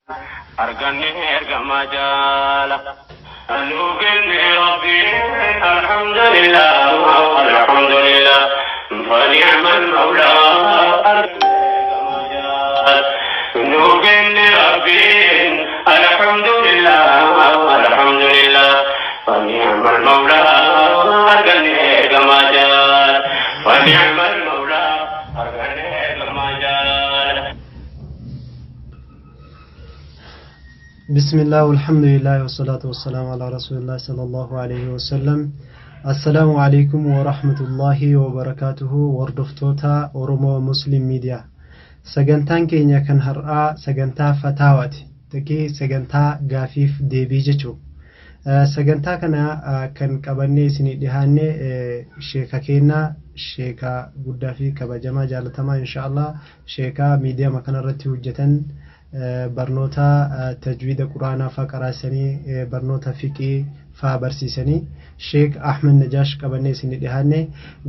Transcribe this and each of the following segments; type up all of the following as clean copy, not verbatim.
Arganne ergamaa jaala. Nuu kenne Rabbi alhamdulillah alhamdulillah fani'mal mawla arganne ergamaa jaala. Nuu kenne Rabbi alhamdulillah alhamdulillah fani'mal mawla arganne ergamaa jaala. Fani'mal mawla arganne ergamaa jaala. بسم الله والحمد لله والصلاة والسلام على رسول الله صلى الله عليه وسلم. السلام عليكم ورحمة الله وبركاته. Hordoftoota Oromoo Muslim Media, sagantaan keenya kan har'aa sagantaa fataawaati, takii sagantaa gaafiif deebii jechuu. Sagantaa kana kan qabannee isinii dhihaanne sheeka keenna, sheeka guddaa fi kabajamaa, jaalatamaa, insha Allah, sheeka miidiyama kanarratti hojjetan, barnoota tajwiida quraanaa faa qaraasanii, barnoota fiqii faa barsiisanii, Sheek Ahmed Najaash qabannee isinii dhihaanne.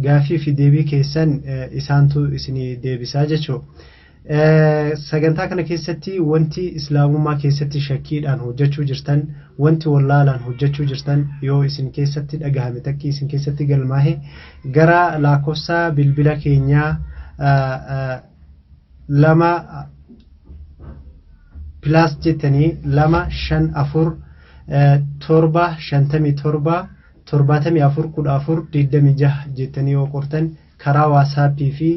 Gaafii fi deebii keessan isaantu isinii deebisaa jechuu. Sagantaa kana keessatti wanti islaamummaa keessatti shakkiidhaan hojjechuu jirtan, wanti wallaalaan hojjechuu jirtan yoo isin keessatti dhagahame, takkii isin keessatti galmaahe, gara lakkoofsa bilbila keenyaa 2 plus jettanii 2 5 4 7 57 74 14 26 jettanii yoo qortan, karaa WhatsAppii fi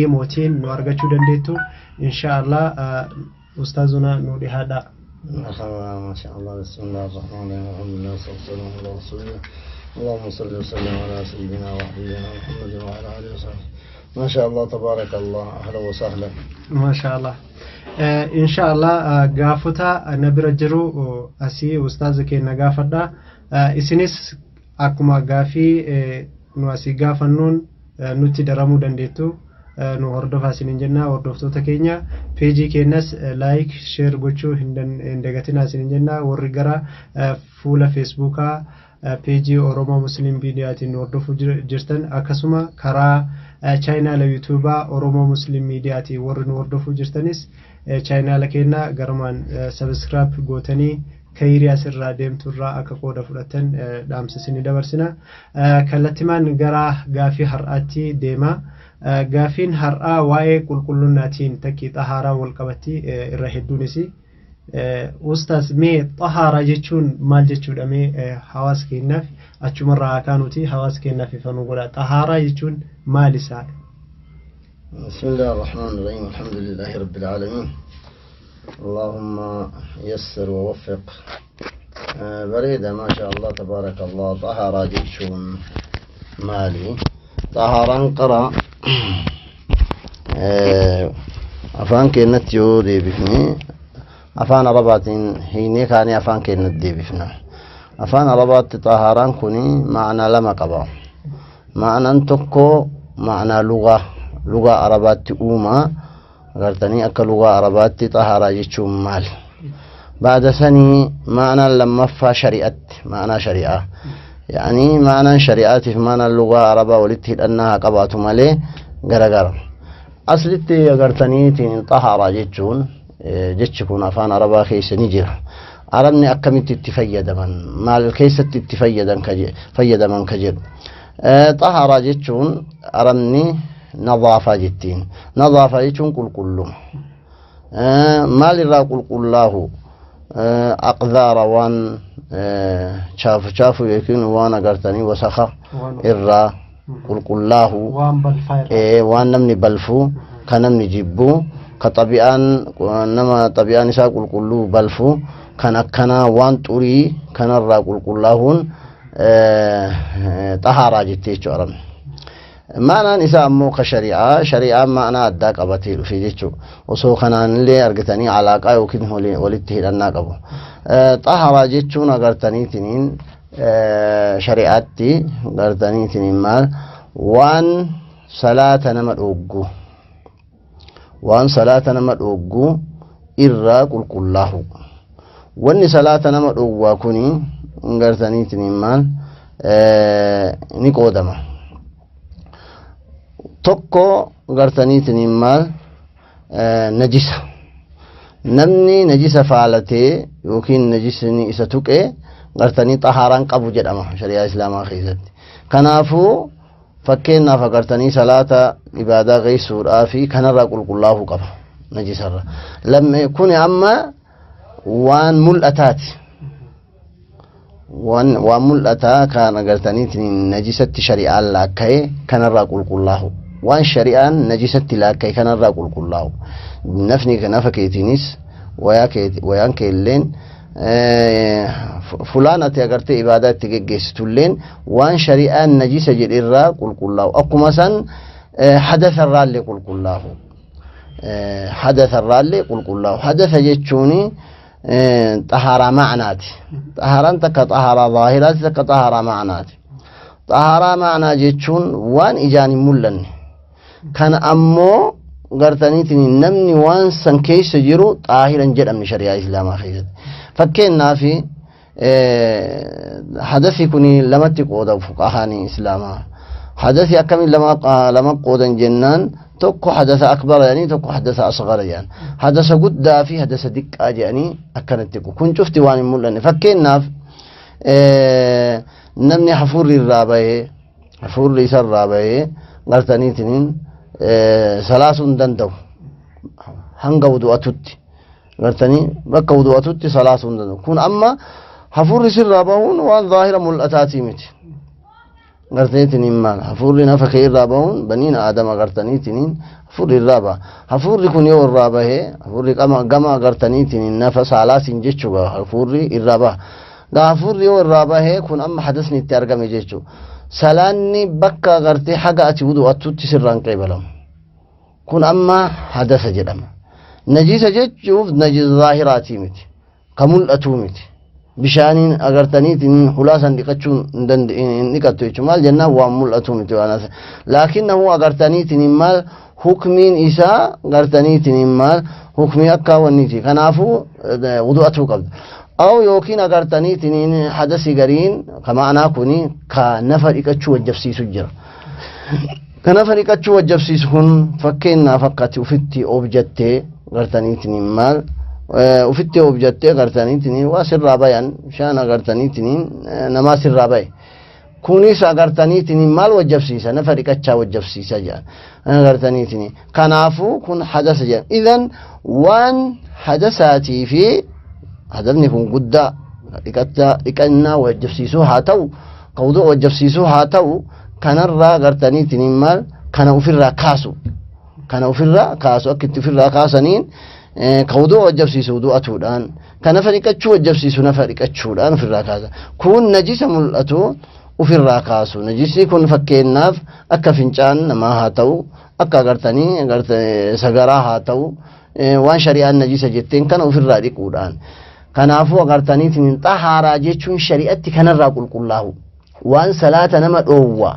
Imootiin nu argachuu dandeettu, insha Allah. Ustaazuna, nu dhihaadha. مرحبا، ما شاء الله. بسم الله الرحمن الرحيم، الحمد لله والصلاة والسلام على رسول الله، اللهم صل وسلم على سيدنا وحبيبنا محمد وعلى آله وصحبه. ما شاء الله، تبارك الله، أهلا وسهلا. Maasha Allah. Insha Allah, gaafota na bira jiru asii ustaaza keenya gaafadha. Isinis akkuma gaafii nu asii gaafannuun nutti daramuu dandeettu. Nu hordofaa isiniin jenna. Hordoftoota keenya, peejii keenyas like, share gochuu hin dagatinaa isiniin jenna. Warri gara fuula Facebookaa peejii Oromoo Muslim Miidiyaatiin nu hordofuu jirtan, akkasuma karaa chaayinaala YouTubeaa Oromoo Muslim Miidiyaatiin warri nu hordofuu jirtanis, chaayinaala keenya garumaan subscribe gootanii kayrii asirraa deemturraa akka qooda fudhatan dhaamsa isinii dabarsina. Kallattimaan gara gaafii har'aatti deema. Gaafiin har'aa waa'ee qulqullunnaatiin, takkii xahaaraa wal qabatti irra hedduunis. Ustaas, mee xahaaraa jechuun maal jechuudha? Mee hawaasa keenyaaf achumarraa haa kaanuti, hawaasa keenyaaf ifa nu godha. Xahaaraa jechuun maal isaa? بسم الله الرحمن الرحيم، الحمد لله رب العالمين، اللهم يسر ووفق. Bareeda، ما شاء الله، تبارك الله. طهارة jechuun maali? Xahaaraan qara afaan keenyatti yoo deebifne, afaan Arabaatiin hiinee kaanee afaan keenyatti deebifna. Afaan Arabaatti xahaaraan kun ma'anaa lama qaba. Ma'anaan tokko ma'anaa lugaa, lugaa Arabaatti uumaa agartanii, akka lugaa Arabaatti xahaaraa jechuun maal? Baada sanii ma'anaan lammaffaa shari'atti, ma'anaa shari'aa. Yani ma'anaan shari'aatiif ma'anaan lugaa Arabaa walitti hidhannaa haa qabaatu malee garagara. Aslitti agartaniitiin xahaaraa jechuun, jechi kun afaan Arabaa keessa ni jira. Arabni akkamitti itti fayyadaman, maal keessatti itti fayyadaman ka jedhu. Xahaaraa jechuun Arabni nadaafaa jettiin. Nadaafaa jechuun qulqulluma. Maal irraa qulqullaahu? Aqdaara, waan chaafu chaafu yookiin waan agartanii wasaka irraa qulqullaahu. Waan balfaa irraa. Waan namni balfu, ka namni jibbu, ka xabi'aan nama xabi'aan isaa qulqulluu balfu, kan akkanaa, waan xurii kanarraa qulqullaahuun xahaaraa jettee jechuudha Arabni. Ma'anaan isaa ammoo ka shari'aa, shari'aan ma'anaa addaa qabatee dhufe jechuudha. Osoo kanaanillee argatanii alaaqaa yookiin walitti hidhannaa qabu. Xaharaa jechuun agartaniitiniin shari'aatti agartaniitiniin maal? Waan salaata nama dhooggu. Waan salaata nama dhooggu irraa qulqullaahu. Wanni salaata nama dhoowwaa kuni agartaniitiniin maal ni qoodama. Tokko gartaniitiniin maal? Najisa. Namni najisa faalatee yookiin najisni isa tuqee gartanii xahaaraan qabu jedhama shari'aa islaamaa keessatti. Kanaafuu fakkeenyaaf agartanii salaata ibaadaa geessuudhaa fi kanarraa qulqullaa'uu qaba najisarra. Lamme kuni amma waan mul'ataati. Waan mul'ataa kan agartaniitiin najisatti shari'aan laakka'e kanarraa qulqullaa'u. Waan shari'aan najisatti laakka'e kanarraa qulqullaa'u. Nafni nafa keetiinis wayaan keelleen fulaan ati agartee ibaadaa itti geggeessitulleen waan shari'aan najisa jedherraa qulqullaa'u. Akkuma san hadatharraallee qulqullaa'u. Hadatharraallee qulqullaa'u. Hadatha jechuun xahaaraa macnaati. Xahaaraan takka xahaaraa zaahiraati takka xahaaraa macnaati. Xahaaraa macnaa jechuun waan ijaan hin mul'anne. Kan ammoo gartaniitiin namni waan san keessa jiru xaahira hin jedhamne shari'aa islaamaa keessatti. Fakkeenyaaf hadasi kun lamatti qooda fuqahaan islaamaa. Hadasi akkamiin lama qoodan jennaan tokko hadasa akbar jedhanii tokko hadasa asgar jedhan. Hadasa guddaa fi hadasa diqqaa jedhanii akkanatti kun cufti waan hin mul'anne. Fakkeenyaaf namni hafuurri irraa bahee hafuurri isa irraa bahee gartaniitiin salaasuu hin danda'u hanga wudu'atutti gartanii bakka wudu'atutti salaasuu hin danda'u. Kun amma hafuurri sirraa bahuun waan zaahira mul'ataatii miti. Gartaniitiin maal hafuurri nafa kee irraa bahuun baniin aadama gartaniitiin hafuurri irraa baha. Hafuurri kun yoo irraa bahee hafuurri gama gartaniitiin nafa saalaasiin jechuudha hafuurri irraa baha. Hafuurri yoo irraa bahee kun amma hadasni itti argame jechuudha. Salaanni bakka gartee haga ati wudu'attutti sirraan qeebalamu. Kun amma hadasa jedhama. Najisa jechuuf najis zaahiraatii miti. Ka mul'atuu miti. Bishaaniin agartaniitiin hulaa san dhiqachuu hin dhiqattu jechuudha. Maal jennaan waan mul'atuu miti waan asa. Laakinahu agartaniitiin maal hukmiin isaa gartaniitiin maal hukmii akka wanniiti. Kanaafuu wudu'atuu qabda. Aw yookiin agartaniitiin hadasi gariin ka ma'anaa kuni ka nafa dhiqachuu wajjabsiisu jira. Ka nafa dhiqachuu wajjabsiisu kun fakkeenyaaf akka ati ufitti objattee gartaniitiin maal ufitti objattee gartaniitiin waa sirraa bayan bishaan agartaniitiin namaa sirraa baye. Kunis agartaniitiin maal wajjabsiisa nafa dhiqachaa wajjabsiisa jedhan agartaniitiin. Kanaafuu kun hadasa jedhan. Idan waan hadasaatii fi hadasni kun guddaa dhiqannaa wajjabsiisuu haa ta'u ka wudu'a wajjabsiisuu haa ta'u kanarraa gartaniitiin maal kana ofirraa kaasu. Kana ofirraa kaasu akka itti ofirraa kaasaniin ka wudu'a wajjabsiisu wudu'atuudhaan ka nafa dhiqachuu wajjabsiisu nafa dhiqachuudhaan ofirraa kaasa. Kun najisa mul'atu ofirraa kaasu. Najisni kun fakkeenyaaf akka fincaan namaa haa ta'u akka agartanii sagaraa haa ta'u waan shari'aan najisa jetteen kana ofirraa dhiquudhaan. Kanaafuu agartaniitiin xahaaraa jechuun shari'atti kanarraa qulqullaa'u. Waan salaata nama dhoowwa.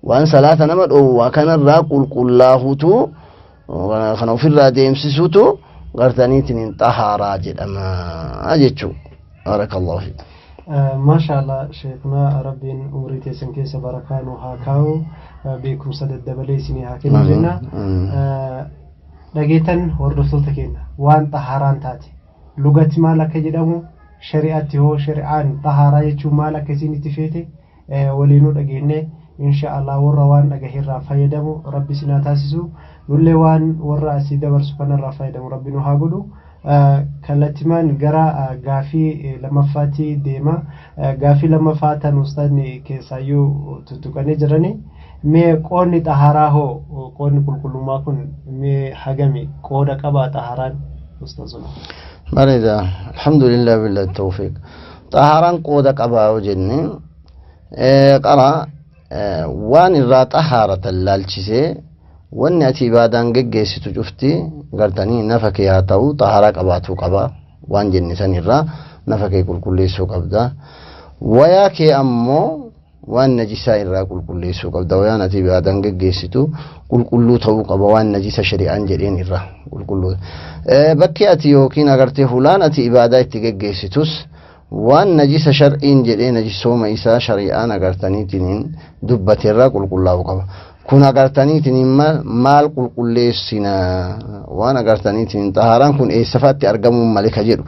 Waan salaata nama dhoowwa kanarraa qulqullaahutu kana ofirraa deemsisutu gartaniitiin xahaaraa jedhama jechuudha. Barakallahu fiik. Maasha Allah sheekna rabbiin umrii teessan keessa barakaa nu haa kaa'u beekumsa daddabalee isinii haa kennu jenna. Dhageettan hordoftoota keenya waan xahaaraan taate lugatti maal akka jedhamu shari'atti hoo shari'aan xahaaraa jechuun maal akka isin itti feete waliinuu dhageenye insha Allah warra waan dhagaheerraa fayyadamu rabbi isin haa taasisu nullee waan warra asii dabarsu kanarraa fayyadamu rabbi nu haa godhu. Kallattimaan gara gaafii lammaffaatti deema. Gaafii lammaffaa tan ustaadni keessaayyuu tuttuqanii jirani. Mee qoodni xaharaa hoo qoodni qulqullummaa kun mee hagami qooda qabaa xaharaan ustaazuna? Bareeda. Alhamdulillah billahi tawfiq. Xaharaan qooda qabaa yoo jenne qara waan irraa xahaaratan laalchisee wanni ati ibaadaan geggeessitu cufti gartanii nafa kee haa ta'u xaharaa qabaatuu qaba waan jenne san irraa nafa kee qulqulleessuu qabda. Wayaa kee ammoo waan najisaa irraa qulqulleessuu qabda. Wayaan ati ibaadaan geggeessitu qulqulluu ta'uu qaba waan najisa shari'aan jedheen irraa qulqulluu. Bakki ati yookiin agartee hulaan ati ibaadaa itti geggeessitus waan najisa shar'iin jedhee najisooma isaa shari'aan agartaniitiin dubbateerraa qulqullaa'uu qaba. Kun agartaniitiin maal qulqulleessina waan agartaniitiin xahaaraan kun eessafaatti argamuu malee ka jedhu.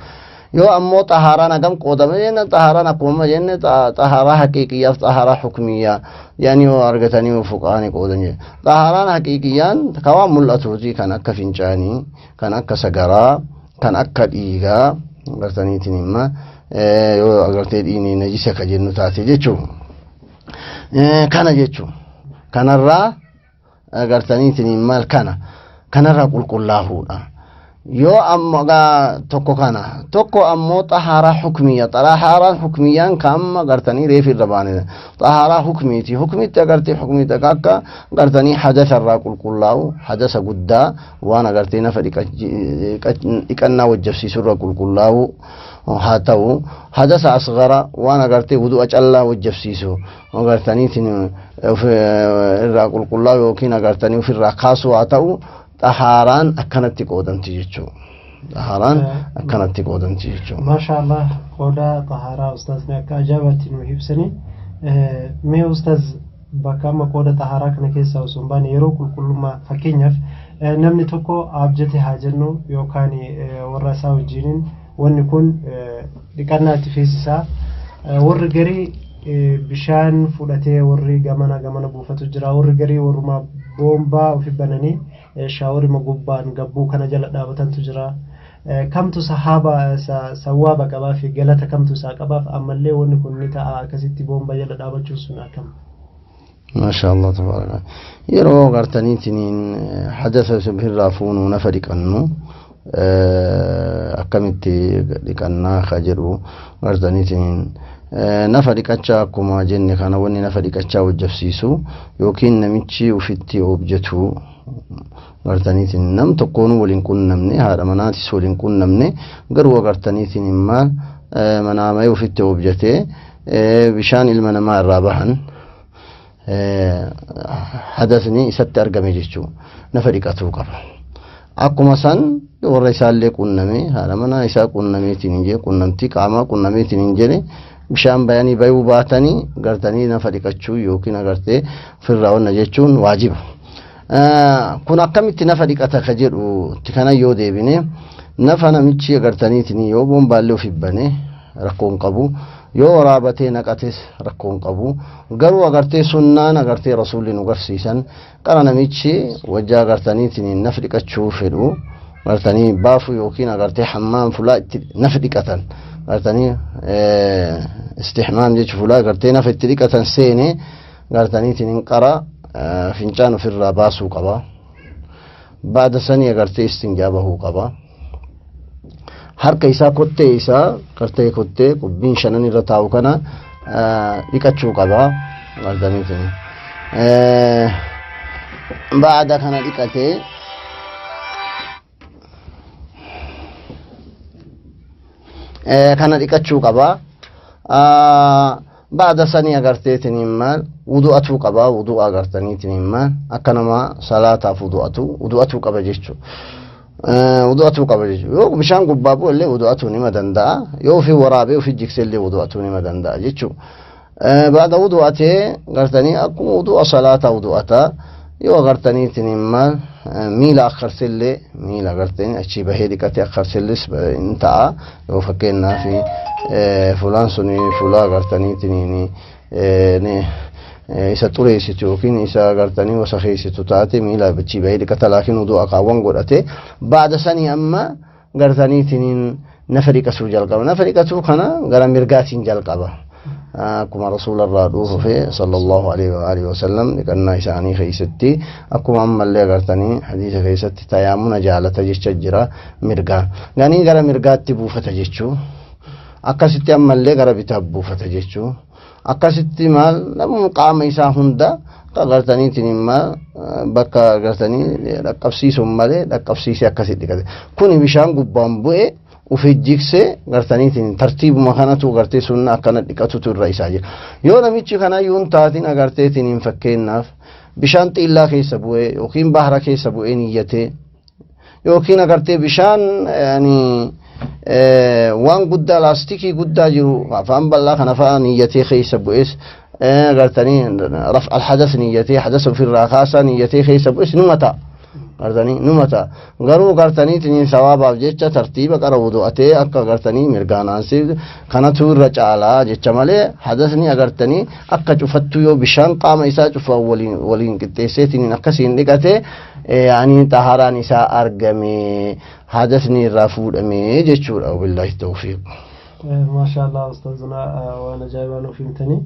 Yoo ammoo xahaaraan hagam qoodama jenne, xahaaraan akkuma jenne xahaaraa haqiiqiyyaaf xahaaraa hukmiyyaa yaani yoo argatanii fuqaanii qoodan jedhe. Xahaaraan haqiiqiyyaan ka waan mul'atuuti, kan akka fincaanii, kan akka sagaraa, kan akka dhiigaa agartaniitiin imma yoo agartee dhiigni najisa ka jennu taate jechuudha. Kana jechuun kanarraa agartaniitiin maal kana kanarraa qulqullaahuudha. Yoo ammoo tokko kana tokko ammoo xahaaraa hukmiyya, xahaaraan hukmiyyaan ka amma agartanii reefi irra baane xahaaraa hukmiiti. Hukmitti agartee hukmiitti akka agartanii hadasa irraa qulqullaa'u, hadasa guddaa waan agartee nafa dhiqannaa wajjabsiisu irraa qulqullaa'u haa ta'u, hadasa asgara waan agartee wudu'a callaa wajjabsiisu agartaniitiin irraa qulqullaa'u yookiin agartanii ofirraa kaasuu haa ta'u, xahaaraan akkanatti qoodamti jechuudha. Xahaaraan akkanatti qoodamti jechuudha. Maasha Allah, qooda xahaaraa ustaazni akka ajaa'ibaatti nu ibsanii. Mee ustaaz, bakka amma qooda xahaaraa kana keessaa osoo hin baane, yeroo qulqullummaa fakkeenyaaf namni tokko abjate haa jennu yookaan warra isaa wajjiniin wanni kun dhiqannaa itti feesisaa, warri garii bishaan fudhatee warri gamana gamana buufatu jira, warri garii warruma boombaa ofi bananii shaaworima gubbaan gabbuu kana jala dhaabatantu jira. Kamtu sahaaba sawwaaba qabaa fi galata kamtu isaa qabaaf? Ammallee wanni kun ni ta'a akkasitti boombaa jala dhaabachuun sun akkam? Maasha Allah, tabaaraka. Yeroo agartaniitiin hadasa irraa fuunuu nafa dhiqannu akkamitti dhiqannaa ka jedhu, agartaniitiin nafa dhiqachaa akkuma jenne kana wanni nafa dhiqachaa hojjabsiisu yookiin namichi ufitti hojjetu agartaniitiin nam tokkoon waliin qunnamne, haadha manaatis waliin qunnamne, garuu agartaniitiin maal manaamee ufitti hojjetee bishaan ilma namaa irraa bahan hadasni isatti argame jechuu nafa dhiqatuu qaba. Akkuma san warra isaallee qunname, haadha manaa isaa qunnameetiin hin jedhe, qunnamtii qaamaa qunnameetiin hin jedhe, bishaan bayanii bayuu baatanii gartanii nafa dhiqachuu yookiin agartee ofirraa wanna jechuun waajiba. Kun akkamitti nafa dhiqata ka jedhu kana yoo deebine, nafa namichi agartaniitiin yoo bombaallee of bane rakkoo hin qabu, yoo waraabatee naqates rakkoo hin qabu. Garuu agartee sunnaan agartee rasuulli nu garsiisan qara namichi wajja agartaniitiin naf dhiqachuu fedhu agartanii baafu yookiin agartee hammaam fulaa itti naf dhiqatan agartanii istihmaam jechuun fulaa agartee nafa itti dhiqatan seene agartaniitiin qara fincaan ofirraa baasuu qaba. Baada sanii agartee istinjaa bahuu qaba. Harka isaa kottee isaa gartee kottee qubbiin shanan irra taa'u kana dhiqachuu qaba. Agartaniitiin. Baada kana dhiqatee kana dhiqachuu qaba. Baada sanii agarteetiin maal wudu'atuu qaba, wudu'a agartaniitiin maal akka nama salaataaf wudu'atu wudu'atuu qaba jechuudha. Wudu'atuu qaba jechuudha. Yoo bishaan gubbaa bu'e illee wudu'atuu nima danda'a. Yoo ofii waraabee ofii jigse illee wudu'atuu nima danda'a jechuudha. Baada wudu'atee gartanii akkuma wudu'a salaataa wudu'ataa yoo agartaniitiin maal miila akkarsillee miila agartanii achii bahee dhiqatee akkarsilles hin ta'a. Yoo fakkeenyaaf fulaan suni fulaa agartaniitiin isa xureessitu yookiin isa agartanii wasakeessitu taate miila achii bahee dhiqata, laakiin wudu'a kaawwan godhate. Baada sanii amma gartaniitiin nafa dhiqatuu jalqaba. Nafa dhiqatuu kana gara mirgaatiin jalqaba. Akkuma rasuula irraa dhufe sallallahu alaihi wa alihi wasallam dhiqannaa isaanii keessatti akkuma ammallee agartanii hadiisa keessatti tayaamuna jaalata jecha jira mirgaa. Ganii gara mirgaatti buufata jechuu. Akkasitti ammallee gara bitaa buufata jechuu. Akkasitti maal namni qaama isaa hunda agartaniitiin maal bakka agartanii dhaqqabsiisuun malee dhaqqabsiisee akkasitti dhiqate. Kuni bishaan gubbaan bu'ee ufi jigsee gartaniitiin tartiibuma kanatu gartee sunna akkana dhiqatutu irra isaa jira. Yoo namichi kana yuun taatiin agarteetiin hin fakkeenyaaf bishaan xiillaa keessa bu'ee yookiin bahara keessa bu'ee niyyatee yookiin agartee bishaan waan guddaa laastikii guddaa jiru afaan bal'aa kana fa'a niyyatee keessa bu'ees Gartanii raf alhadas niyyatee hadasa ofirraa kaasaa niyyatee keessa bu'es numa ta'a. Gartanii numa ta'a. Garuu gartaniitiin sawaabaaf jecha tartiiba qara wudu'atee akka gartanii mirgaan aansee kanatu irra caalaa jecha malee hadasni agartanii akka cufattu yoo bishaan qaama isaa cufaa waliin waliin qixxeesseetiin akkasiin dhiqatee yaani xahaaraan isaa argame hadasni irraa fuudhame jechuudha. Wabillaahi tawfiiq. Maashaallah ustaazuna waan ajaa'ibaa nuuf himtanii.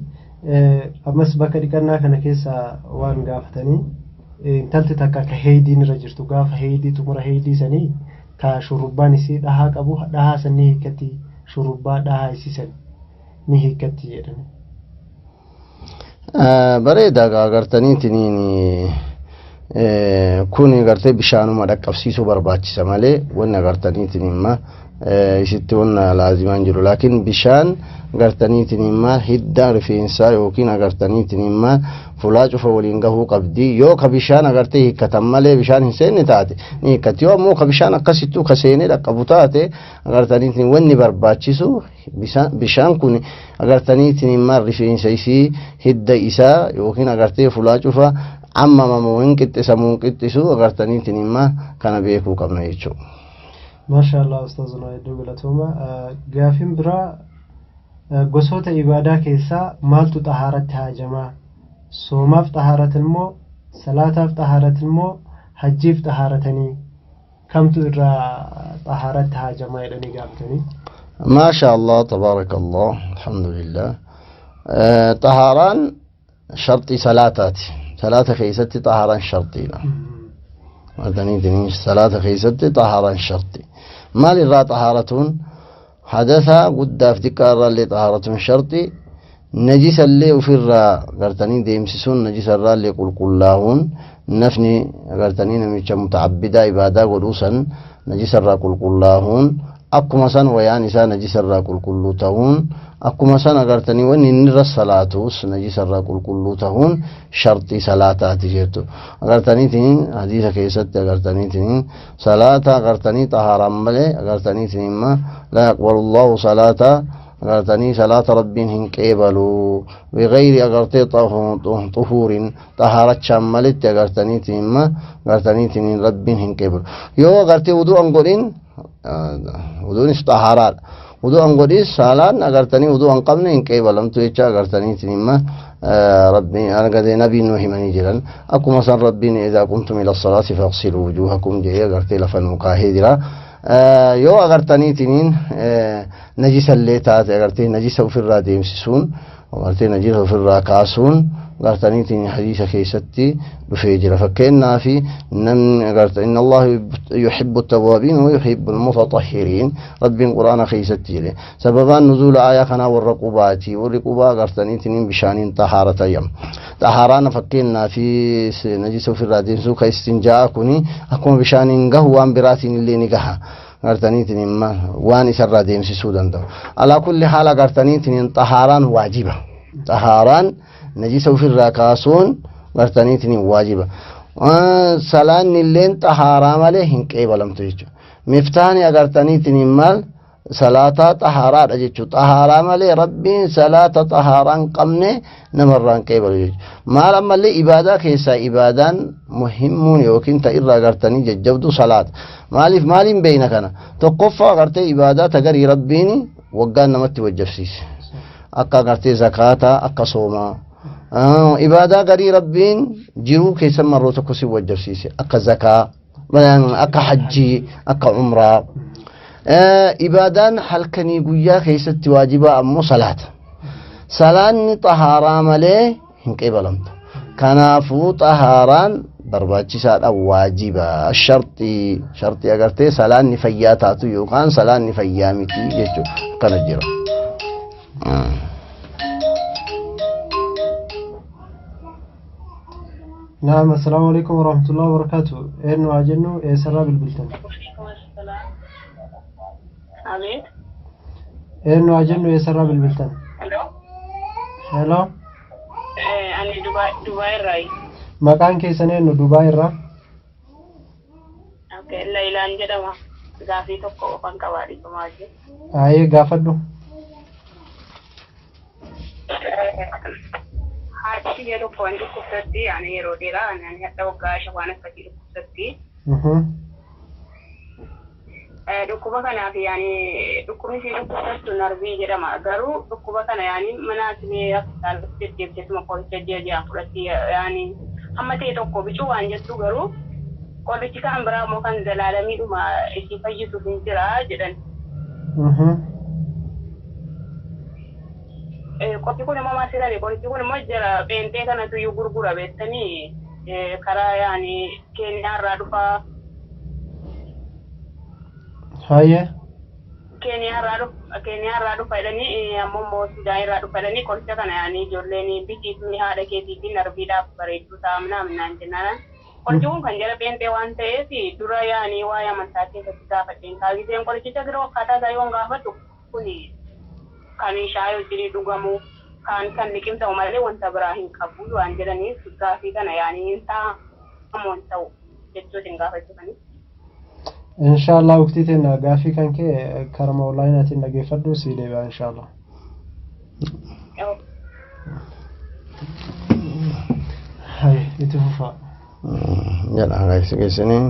Ammas bakka dhiqannaa kana keessa waan gaafatanii intalti takka ka heeydiin irra jirtu gaafa heeydii xumura heeydii sanii ka shurrubbaan isii dhahaa qabu dhahaa san ni hiikkatti shurrubbaa dhahaa isii san ni hiikkatti jedhani. Bareeda agartaniitiin kun gartee bishaanuma dhaqqabsiisuu barbaachisa malee wanni agartaniitiin imma isitti wanna laazimaan jiru laakiin bishaan gartaniitiin imma hidda rifeensaa yookiin agartaniitiin imma fulaa cufa waliin gahuu qabdi yoo ka bishaan agartee hiikkatan malee bishaan hin seenne taate ni hiikkatti yoo ammoo ka bishaan akkasittuu ka seenee dhaqqabu taate agartaniitiin wanni barbaachisu bishaan kun agartaniitiin imma rifeensa isii hidda isaa yookiin agartee fulaa cufa amma mamoo hin qixxisamu hin qixxisu agartaniitiin imma kana beekuu qabna jechuudha. Maashaallah ustaazuna hedduu galatooma. Gaafiin biraa gosoota ibaadaa keessaa maaltu xahaaratti haajamaa? Soomaaf xahaaratan immoo salaataaf xahaaratan immoo hajjiif xahaaratanii kamtu irraa xahaaratti haajamaa jedhanii gaafatanii? Maasha Allah tabaarakallah alhamdulillah. Xahaaraan sharxii salaataati. Salaata keessatti xahaaraan sharxiidha. Agartaniitiin salaata keessatti xahaaraan sharxi. Maal irraa xahaaratuun hadatha guddaaf xiqqaa irraa illee xahaaratuun sharxi. Najisa illee ofirraa gartanii deemsisuun najisa irraa illee qulqullaa'uun nafni gartanii namicha muta'abbidaa ibaadaa godhuu san najisa irraa qulqullaa'uun akkuma san wayaan isaa najisa irraa qulqulluu ta'uun akkuma san agartanii wanni inni irra salaatus najisa irraa qulqulluu ta'uun sharxii salaataati jettu agartaniitiin hadiisa keessatti agartaniitiin salaata agartanii xahaaraan malee agartaniitiin imma laa yaqbalu allahu salaata agartanii salaata rabbiin hin qeebalu bigayri agartee xuhuurin xahaarachaan maletti agartaniitiin imma agartaniitiin rabbiin hin qeebalu yoo agartee wudu'an godhin wuduunis xahaaraadha wudu'an godhis saalaan agartanii wudu'an qabne hin qeebalamtu jecha agartaniitiin imma rabbiin argatee nabiin nu himanii jiran akkuma san rabbiin idaa qumtum ila salaati faqsiluu wujuuhakum jedhee agartee lafa nuu kaahee jira yoo agartaniitiin najisa illee taate agartee najisa ofirraa deemsisuun agartee najisa ofirraa kaasuun agartaniitiin hadiisa keessatti dhufee jira fakkeenyaaf namni agarta inna Allah yuhibbu tawwaabiin wa yuhibbu almutatahhiriin rabbiin quraana keessatti jedhe sababaan nuzuula aayaa kanaa warra qubaati warri qubaa agartaniitiin bishaaniin xahaaratayyam xahaaraan fakkeenyaaf najisa ofirraa deemsuu ka istinjaa'a kuni akkuma bishaaniin gahu waan biraatiin illee ni gaha agartaniitiin imma waan isarraa deemsisuu danda'u alaa kulli haal agartaniitiin xahaaraan waajiba xahaaraan najisa ofirraa kaasuun agartaniitiin waajiba salaanni illeen xahaaraa malee hin qeebalamtu jechuudha miftaani agartaniitiin maal salaataa xahaaraadha jechuudha xahaaraa malee rabbiin salaata xahaaraa hin qabne namarraa hin qeebalu jechuudha maal ammallee ibaadaa keessaa ibaadaan muhimmuun yookiin ta irraa agartanii jajjabdu salaata maaliif maaliin beeyna kana tokkoffaa agartee ibaadaa ta garii rabbiin waggaan namatti wajjabsiise akka agartee zakaataa akka soomaa ibaadaa garii rabbiin jiruu keessa marroo tokko si wajjabsiise akka zakaa akka hajjii akka umraa ibaadaan halkanii guyyaa keessatti waajibaa ammoo salaata salaanni xahaaraa malee hin qeebalamtu kanaafuu xahaaraan barbaachisaadha waajiba sharxii sharxii agartee salaanni fayyaa taatu yookaan salaanni fayyaa miti jechuudha akkana jira. Naam, assalaamu alaikum warahmatullahi wabarakatuh. Eenyu haa jennu eessarraa bilbiltan? Abeet. Eenyu haa jennu eessarraa bilbiltan? Hello. Hello. Ani Dubaay irraayi. Maqaan keessan eenyu Dubaay irraa? Okay, Laayilaan jedhama. Gaafii tokko qofan qabaa dhiifamaa jiru. Aayee gaafadhu. Obboleettii tokko waan dhukkubsatti ani yeroo dheeraa ani hadha waggaa shan waan akkasii dhukkubsatti. Dhukkuba kanaaf yaani dhukkubni ishee dhukkubsattu narbii jedhama. Garuu dhukkuba kana yaani mana hakiimii hospitaalatti deddeebiteetuma qoricha ji'a ji'aan fudhatti yaani hamma ta'e tokko bicuu waan jettu garuu qorichi kan biraa immoo kan zalaalamiidhuma ishii fayyisuuf hin jira jedhan. Qorichi kun immoo maal jedhani qorichi kun immoo jara pheenxee kanatu iyyuu gurgura beektanii karaa yaani Keeniyaarraa dhufaa. Hayyee. Keeniyaarraa dhufa jedhanii ammoo immoo Sudaanirraa dhufa jedhanii qoricha kana yaani ijoolleen bitiif mi haadha keetii fi narbiidhaaf bareedduu ta'a minaan jennaan. Qorichi kun kan jara pheenxee waan ta'eef dura yaani waa'ee amantaa keessatti gaafadheen kaasiseen qorichicha giroo akkaataa isaa yoon gaafadhu kuni kan shaayii wajjin dhugamu kan kan liqimsamu malee wanta biraa hin qabu waan jedhaniif gaafii kana yaani hin ta'amu hin ta'u jechuutiin gaafachufani. Inshallah uktii teenna gaafii kan kee karama onlaayinaatiin dhageeffadhu sii deebi'a inshallah. Haye itti fufaa. Jedha gaafsi keessanii.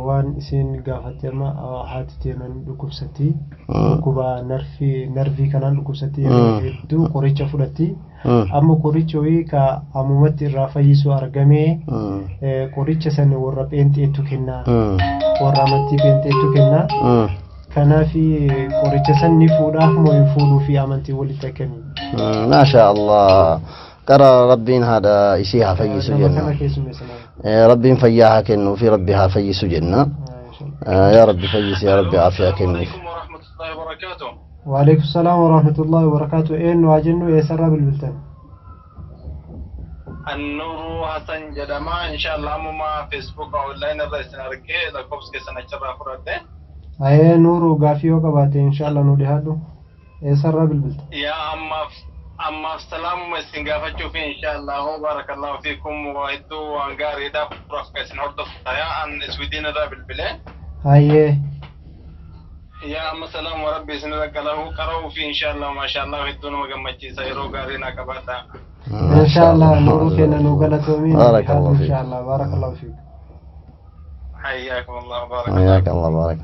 Waan isin gaafatte amma haati teenan dhukkubsatti dhukkuba narvii kanaan dhukkubsatti yeroo hedduu qoricha fudhatti. Amma qorichi wayii ka ammumatti irraa fayyisu argamee qoricha sana warra pheenxeetu kenna. Warra amantii pheenxeetu kenna. Kanaaf qoricha san ni fuudhaaf moo hin fuudhuu fi amantii walitti akkamii? Maasha Allah. Qara rabbiin haadha isii haa fayyisu Nama jenna. kana keessummeessa nama. Rabbiin fayyaa haa kennuu fi rabbi haa fayyisu jenna. Yaa rabbi fayyisi yaa rabbi aafiyaa kenniif. عليكم ورحمة الله وبركاته. وعليكم السلام ورحمة الله وبركاته. Eenyu haa jennu eessarraa bilbiltan? النور حسن جدما إن شاء الله مما فيسبوك أونلاين الرئيس أركي لكوبس كيسنا شرا فرده. Ayee Nuuru gaafii yoo qabaate inshallah nu dhiyaadhu. Eessarraa bilbilta? يا أما أما السلام مسنغافة في إن شاء الله بارك الله فيكم وإدو وانغاري دا فرف كيسن هردف يا أن سويدين دا بالبلاد. Hayyee. يا أما السلام وربي سنرك له قرأوا في إن شاء الله ما شاء الله إدو مجمتي سيرو غارينا كباتا. Inshallah Nuuru keenya nu galatoomii nu بارك dhiyaadhu الله فيك. inshallah. Barakallahu fiik. حياكم الله بارك الله. حياك الله بارك.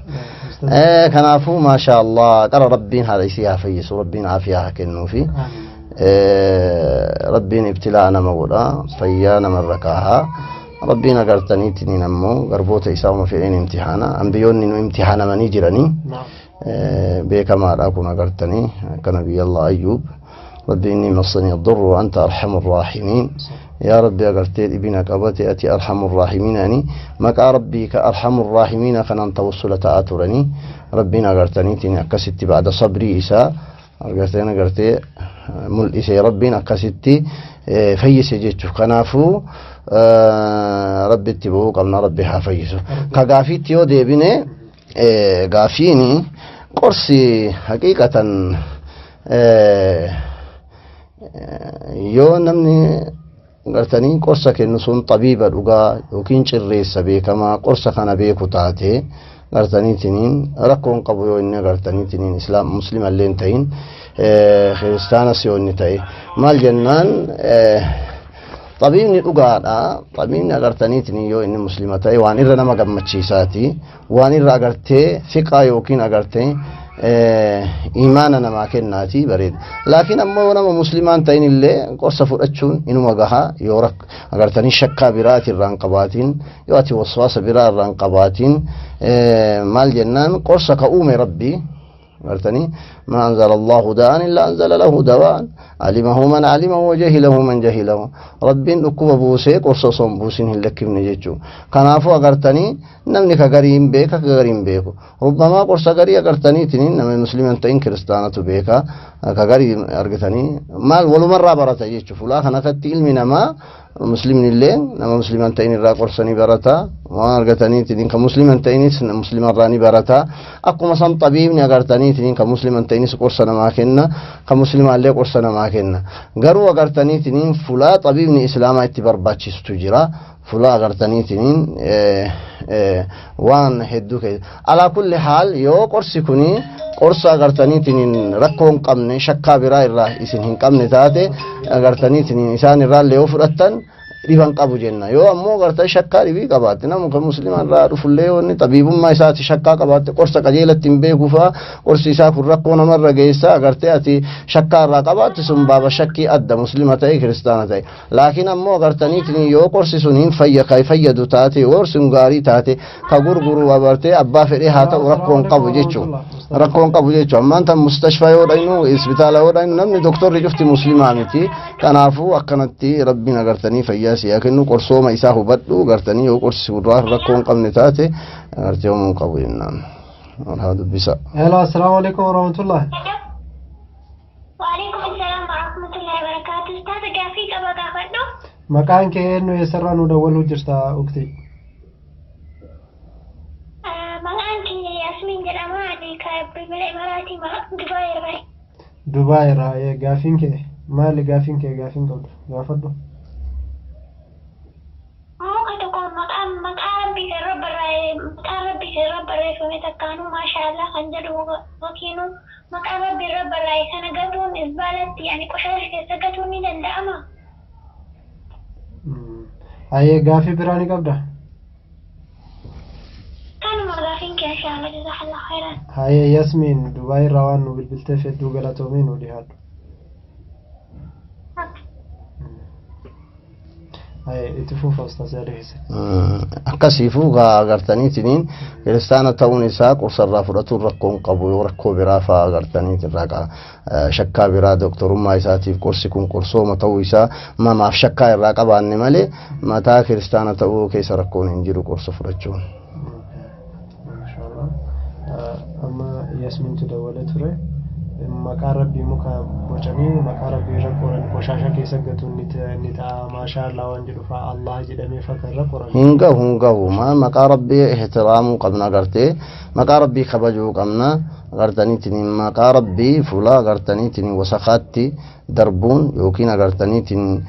Kanaafuu maasha Allah qara rabbiin haadha isii haa fayyisu rabbiin aafiyaa haa kennuufi. Amiin. Rabbiin ibtilaa nama godha fayyaa namarra kaaha. Rabbiin agartaniitiin ammoo garboota isaa uma fedheen imtihaana ambiyoonni nu imtihaanamanii jiranii. Naam. Beekamaadha kun agartanii akka nabiyallah Ayyuub rabbi inni massani ad-durru wa anta arhamur raahimiin yaa rabbi agartee dhibina qabate ati arhamur raahimiin ani maqaa rabbii ka arhamur raahimiin kanaan tawassula ta'aa turanii rabbiin agartaniitiin akkasitti ba'da sabrii isaa agarteen agartee mul'ise rabbiin akkasitti fayyise jechuuf kanaafuu rabbitti bu'uu qabna rabbi haa fayyisu ka gaafiitti yoo deebine gaafiini qorsi haqiiqatan yoo namni gartanii qorsa kennu sun xabiiba dhugaa yookiin cirreessa beekamaa qorsa kana beeku taate gartaniitiniin rakkoon qabu yoo inni gartaniitiniin islaam muslima illee hin ta'in kiristaanas yoo inni ta'e maal jennaan xabiibni dhugaadha xabiibni agartaniitiniin yoo inni muslima ta'e waan irra nama gammachiisaati waan irra agartee fiqaa yookiin agartee imaana namaa kennaati bareeda laakiin ammoo nama muslimaan ta'in illee qorsa fudhachuun inuma gahaa yoo agartanii shakkaa biraati irraan qabaatiin yoo ati waswaasa biraa irraan qabaatiin maal jennaan qorsa ka uume rabbii agartanii ما أنزل الله داء إلا أنزل له دواء علمه من علمه وجهله من جهله ربين dhukkuba buusee qorsa osoo hin buusin hin lakkifne jechuu kanaafuu agartanii namni ka garii hin beeka ka garii hin beeku rubbamaa qorsa garii agartaniitiin nama muslima hin ta'in kiristaanatu beeka ka garii argitanii maal walumarraa barata jechuu fulaa kanakatti ilmi namaa muslimni illee nama muslima hin ta'in irraa qorsa ni barata waan argataniitiin ka muslima hin ta'inis muslimarraa ni barata akkuma san xabiibni agartaniitiin ka muslima hin ta'inis qorsa namaa kenna ka muslimaallee qorsa namaa kenna garuu agartaniitiin fulaa xabiibni islaamaa itti barbaachistu jira Fuula agartaniitiin waan hedduu keessa. Alaa kulli haal yoo qorsi kuni qorsa agartaniitiin rakkoo hin qabne, shakkaa biraa irraa isin hin qabne taate, agartaniitiin isaan irraa illee yoo fudhattan dhiban qabu jenna. Yoo ammoo agartee shakkaa dhibii qabaatte, nama kan muslima irraa dhufullee yoo inni xabiibummaa isaati shakkaa qabaatte, qorsa qajeelatti hin beeku faa, qorsi isaa kun rakkoo namarra geessa agartee ati shakkaa irraa qabaatte, sun baaba shakkii adda, muslima ta'e kiristaana ta'e. Laakiin ammoo agartaniitiin yoo qorsi sun hin fayya ka fayyadu taate, yoo qorsi sun gaarii taate, ka gurguru agartee abbaa fedhee haa ta'u rakkoo hin qabu jechuudha. Rakkoo hin qabu jechuudha. Ammaan tan mustashfaa yoo dhaynu, isbitaala yoo dhaynu, namni doktorri cufti muslimaa miti. Kanaafuu akkanatti Rabbiin agartanii fayyaa siyaa kennu, qorsooma isaa hubadhu. Agartanii yoo qorsi sun rakkoo hin qabne taate, agartee hoomuu hin qabu jennaan. Haa dubbisa. Hello, assalaamu alaikum warahmatullah. وعليكم السلام ورحمة الله وبركاته. أستاذ gaafii qaba gaafadhu. Maqaan kee eenyu, eessarraa nu dawwaluu jirta, ukti? Maqaan kee Yasmin jedhama. Ani ka bilbila Imaraatii Dubaay irraa. Dubaay irraa. Gaafiin kee maali? Gaafiin kee, gaafiin qabdu gaafadhu. Muka tokko maqaa Rabbii kan irra barraa'e, maqaa Rabbii kan irra barreeffame takkaanuu maashaallah kan jedhu yookiinuu maqaa Rabbii irra barraa'e kana gatuun isbaalatti yani qoshaasha keessa gatuun ni danda'ama? Ayyee, gaafii biraa ni qabda? Kanuma gaafiin kee, inshaallah, jazakallah khairan. Hayyee Yasmiin, Dubaay irraa waan nu bilbilteef hedduu galatoomii, nu dhiyaadhu. Hayyee, itti fufa ustaas, yaada keessan. Akkasiifuu gaa agartaniitiniin kiristaana ta'uun isaa qorsarraa fudhatuun rakkoo hin qabu. Yoo rakkoo biraa fa'aa agartaniit irraa shakkaa biraa doktorummaa isaatiif qorsi kun qorsooma ta'uu isaa mamaaf shakkaa irraa qabaanne malee, mataa kiristaana ta'uu keessa rakkoon hin jiru qorsa fudhachuun. Mashallah. Amma Yasmintu dawwale ture. Maqaa Rabbii muka bocanii maqaa Rabbii irra qoran qoshaasha keessa gatuun ni ta'a, maashaallah waan jedhu fa'a, Allah jedhamee fa'a irra qoran. Hin gahu, hin gahu. Maa maqaa Rabbii ihtiraamuu qabna, agartee maqaa Rabbii kabajuu qabna. Agartaniitiin maqaa Rabbii fuula agartaniitiin wasakaatti darbuun yookiin agartaniitiin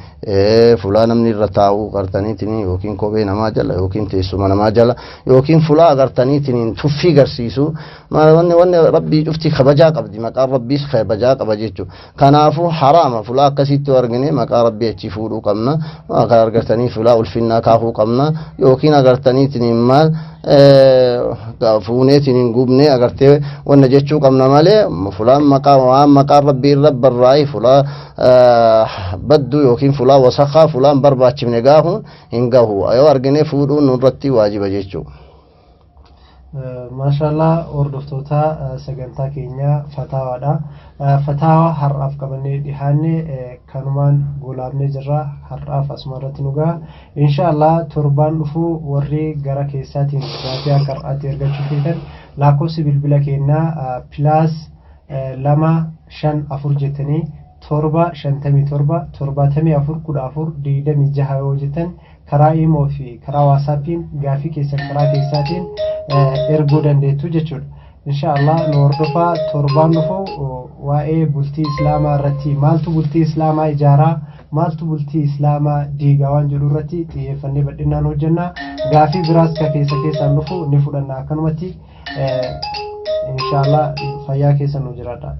fuula namni irra taa'u agartaniitiin yookiin kophee namaa jala yookiin teessuma namaa jala yookiin fuula agartaniitiin tuffii garsiisu, wanni Rabbii cufti kabajaa qabdi, maqaan Rabbiis kabajaa qaba jechuudha. Kanaafuu haraama. Fuula akkasitti argine maqaa Rabbii achi fuudhuu qabna, kan agartanii fuula ulfinnaa kaahuu qabna yookiin agartaniitiin maal fuuneetiin hin gubne agartee wanna jechuu qabna malee, fulaan maqaa waan maqaan Rabbii irra barraa'e fuula baddu yookiin fuula wasakaa fuulaan barbaachifne gaahuun hin gahu. Yoo argine fuudhuun nurratti waajiba jechuudha. Maashaallah, hordoftoota sagantaa keenyaa fataawaadha. Fataawa har'aaf qabannee dhihaanne kanumaan goolaabnee jirra. Har'aaf asuma irratti nu gaha. Inshaallah torbaan dhufu warri gara keessaatiin gaafii akka har'aatti ergachuu feetan, lakkoofsi bilbila keenyaa +254 jettanii 757 74 14 26 yoo jettan, karaa iimoo fi karaa waasaappiin gaafii keessan karaa keessaatiin erguu dandeettu jechuudha. Inshaallah nu hordofaa. Torbaan dhufu waa'ee bultii islaamaa irratti, maaltu bultii islaamaa ijaaraa, maaltu bultii islaamaa diigaa waan jedhu irratti xiyyeeffannee bal'inaan hojjenna. Gaafii biraas ka keessa keessaan dhufu ni fudhanna akkanumatti. Inshaallah fayyaa keessa nu jiraadha.